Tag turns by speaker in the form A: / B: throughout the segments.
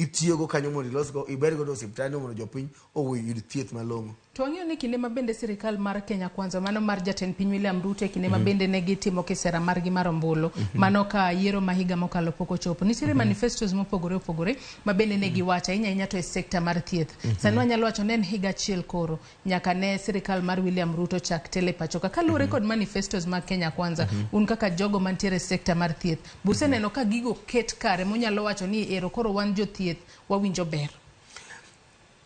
A: Itiyogo kanyo mondo ilosgo, iber godo osiptandno mondo jopiny oyud thieth malong'o.
B: To wang'eyo ni kinde ma bende sirikal mar Kenya Kwanza, mano mar jatend piny William Ruto, e kinde ma bende ne gitimo kisera margi mar ombulu, mano ka yiero ma higa mokalo pok ochopo. Nitiere manifestos mopogore opogore ma bende ne giwacho ahinya ahinya to e sekta mar thieth. Sani wanyalo wacho ni en higa achiel koro nyaka ne sirikal mar William Ruto chak telo e pacho ka. Kaluwore kod manifestos mag Kenya Kwanza, un kaka jogo mantiere e sekta mar thieth, be useneno ka gigo ket kare munyalo wacho ni ero koro wan jothieth wawinjo ber?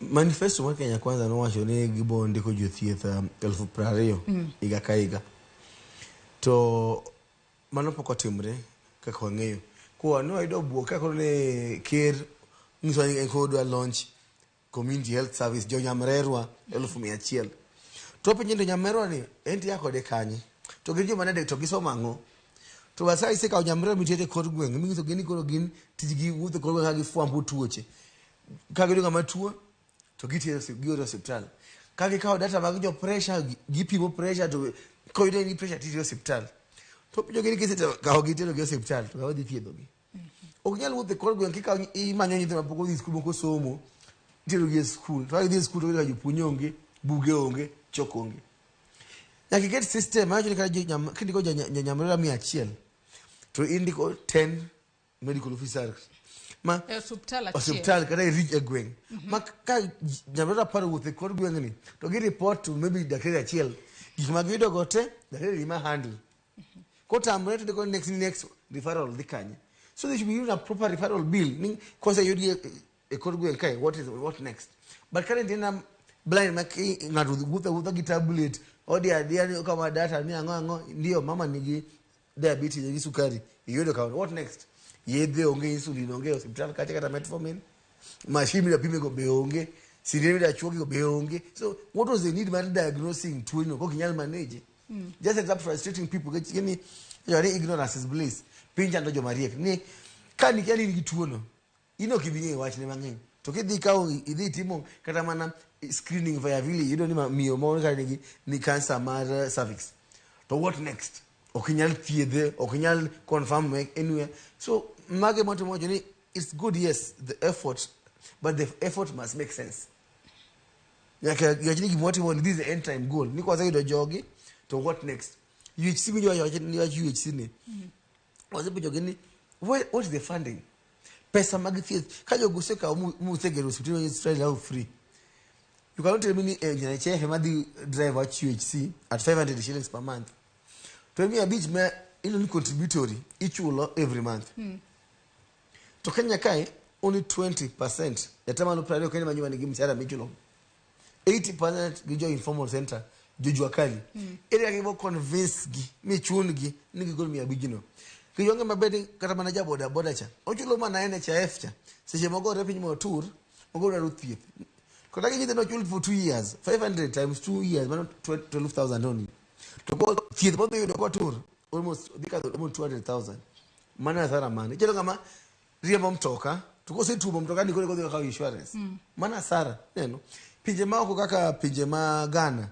A: Manifesto mar Kenya Kwanza nowacho ni gibo ndiko jothieth 20,000 higa ka higa. To mano pok otimre kaka wang'eyo. Kwa ne wayudo bwok ka koro ne ker nyiso ni en koro odwa launch community health service jo nyamrerwa 100,000. To wapenjo ni to nyamrerwa ni en tiya kode kanye? To gin joma nade to gisomo ang'o? To bas ka isekawo nyamrerwa miteto e kor gweng' minyiso gi ni koro gin tijgi wuotho e kor gweng' ka gifwambo tuoche. Ka giyudo ng'ama tuo to gitero gioro osiptal. Ka gikawo data mag jo pressure, gipimo pressure to koyudo ni pressure titero osiptal. To penjo gi ni kisekawo gi itero gi osiptal to ng'ama dhi thiedhogi? Ok inyal wuotho e kor gweng' kikawo imanyo nyithindo mapok odhi skul moko somo itero gi e skul. To ka gidhi e skul to giyudo ka jopuonj onge, buge onge, chok onge. Nyaka iket system mawacho ni kata kindiko jo nyamrerwa 100 to indiko 10 medical officers ma
B: E osiptal achiel.
A: Osiptal kata e e gweng' ma ka nyamrerwa 10 owuotho e kor gweng'ni to gi report to maybe daktari achiel gik ma giyudo go te, daktari ema handle. Kotamre to ndiko next referral dhi kanye. So there should be even a proper referral bill ni koseyudgi e kor gweng' kae, what is what next? But currently en a blind ma ng'ato wuotho awuotha gi tablet, odi adiya ni okawo data ni ang'o ang'o, ndio mama nigi diabetes, nigi sukari, iyudo ka what next? Yedhe onge, insulin onge e osiptal kacha, kata metformin, machine midwa pime go be onge, sindan midwa chuogi go be onge. So what was the need mar diagnosing tuo no kok inyal manage? Just ends up frustrating people nikech ni ni ignorance is bliss. Piny chando joma riek ni ka nikia ni in gi tuo no, in ok ibi ng'eyo wachne mang'eny. To kidhi ikawo idhi timo kata mana screening via village, iyudo ni miyo moro kata nigi ni cancer mar cervix, to what next? Ok inyal thiedhe, ok inyal confirm anywhere. So mage matimo wacho ni it's good, yes, the effort, but the effort must make sense. Nyaka wach ni gima watimo ni, this is the end time goal, ni kwaseyudo jogi to what next? UHC winjo wacho ni wach UHC ni wasepenjogi ni what is the funding? Pesa mag thieth ka jogo osekawo musegero osiptal Israel now free, you cannot tell me ni NHIF ema dhi drive wach UHC at 500 shillings per month. To en 500 ma iluongo ni contributory, ichulo every month. To Kenya kae only 20%, 20% kende manyiwa nigi mshahara michulo. 80% gi jo informal center, jo jua kali. Ere kaka ibo convince gi michun gi ni gigol 500 no? Kiyonge maber ni kata mana ja boda boda cha ochulo mana NHIF cha, seche moko ore piny mondo tur moko dwaro thieth kata gi nyithindo ochul for 2 years, 500 times 2 years, mano 12,000 only. To ko thieth modhi yudo kotur almost dhi kadho almost 200,000. Mano hasara mane? Ichalo ng'ama riembo mtoka to kosetuomo mtoka ni koro kodhi kawo insurance. Mano hasara. Neno pinje maoko kaka pinje ma Ghana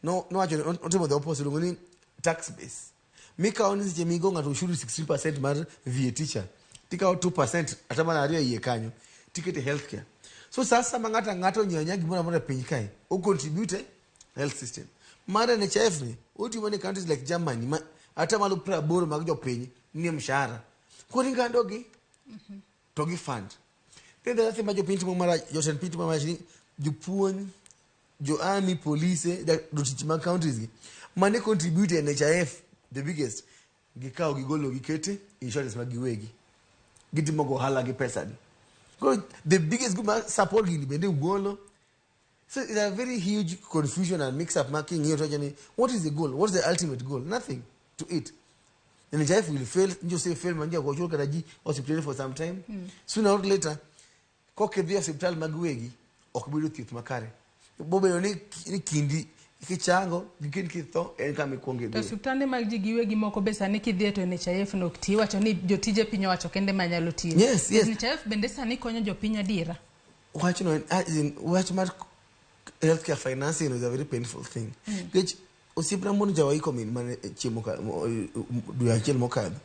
A: no nowacho ni otimo the opposite, iluongo ni tax base, mikawo ni seche migo ng'ato ushuru 16% mar VAT cha, tikawo 2%, 2% iye kanyo, tikete healthcare. So sasa ma ng'ato ang'ata onyiewo nya gimoro amora e piny kae, o contribute health system mar NHIF ni. Otimo ni countries like Germany ma 80% mag jopiny nie mshahara, koro ing'ado gi to gi fund. Then the other thing ma jopiny timo marach, jotend piny timo marach, ni jopuonj, jo army, polise, jotich mag counties gi mane contribute e NHIF the biggest, gikawo gigolo gikete insurance mag giwegi, gitimo go ohala gi pesa gi. Koro the biggest group ma support gini bende ugolo. So it's a very huge confusion and mix up ma king'iyo to wacho ni what is the goal? What is the ultimate goal? Nothing to it. NHIF will fail. Njo say fail manja ko chul kata ji osiptal for some time. Sooner or later kokidhi e osiptal mag wegi ok bi yudo thieth makare. Bobedo ni kindi kichango gi kindi kitho en kama ikwongo
B: To
A: idhiye.
B: Osiptande mag ji giwegi moko be sani kidhiye to NHIF no ok ti. Iwacho ni jotije piny owacho kende ma nyalo tiyo.
A: Yes.
B: NHIF bende sani konyo jopiny adiera?
A: Wachno en as in, wach mar healthcare financing is a very painful thing. Nikech osiepna moro jawaiko min mane chiemo ka dwe achiel mokadho.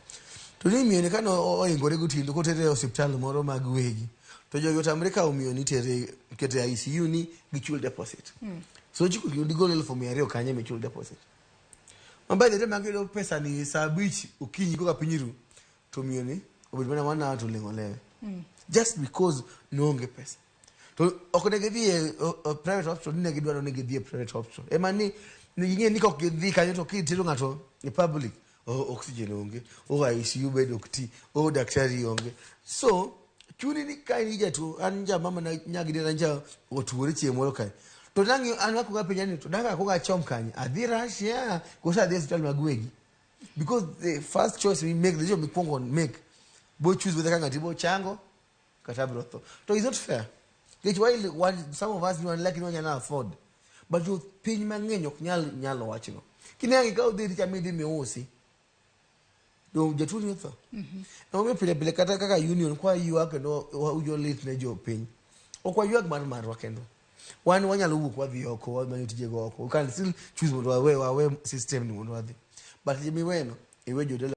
A: To ni miyo ni kane oingore gotieno kotere e osiptal moro mag wegi. To jogi otamre kawo miyo ni tere kete e ICU ni gichul deposit. So chiko gi digol 200,000 kanye michul deposit. Ma by the time agiyudo pesa ni saa 5 okinyi koka piny ru to miyo ni obet mana wana to leng'o lewe. Just because noonge pesa. To ok ne gidhi e private hospital ni ne gidwaro ni gidhi e private hospital. Ema ni ne ging'e ni kok gidhi kanyo to kitero ng'ato e public o oxygen onge, o ICU bed ok ti, o daktari onge. So chuni ni ka in gi jatuo, an ja mama na nyagi denda ncha otuore chieng' moro kae. To nang'iyo an akuongo apenja ni to dang' akuongo achom kanye? Adhi Russia koso adhi e osiptal mag wegi? Because the first choice we make, the decision mikwongo make, bo choose whether ka ng'ati bo chango kata bro tho. To it's not fair. Nikech while one, some of us ni wan lucky ni wanyalo afford. But jo piny mang'eny ok nyal nyalo wachno. Kineno ka udhi richa midhi miusi. Dong jatuo ni otho. Emomiyo pile pile kata kaka union kwa ywak kendo wawinjo lit ne jopiny. Ok waywag mar marwa kendo. Wan wanyalo wuok wadhi oko wamanyo tijego oko. We can still choose mondo wawe system ni mondo wadhi. But miweno iwe jodala.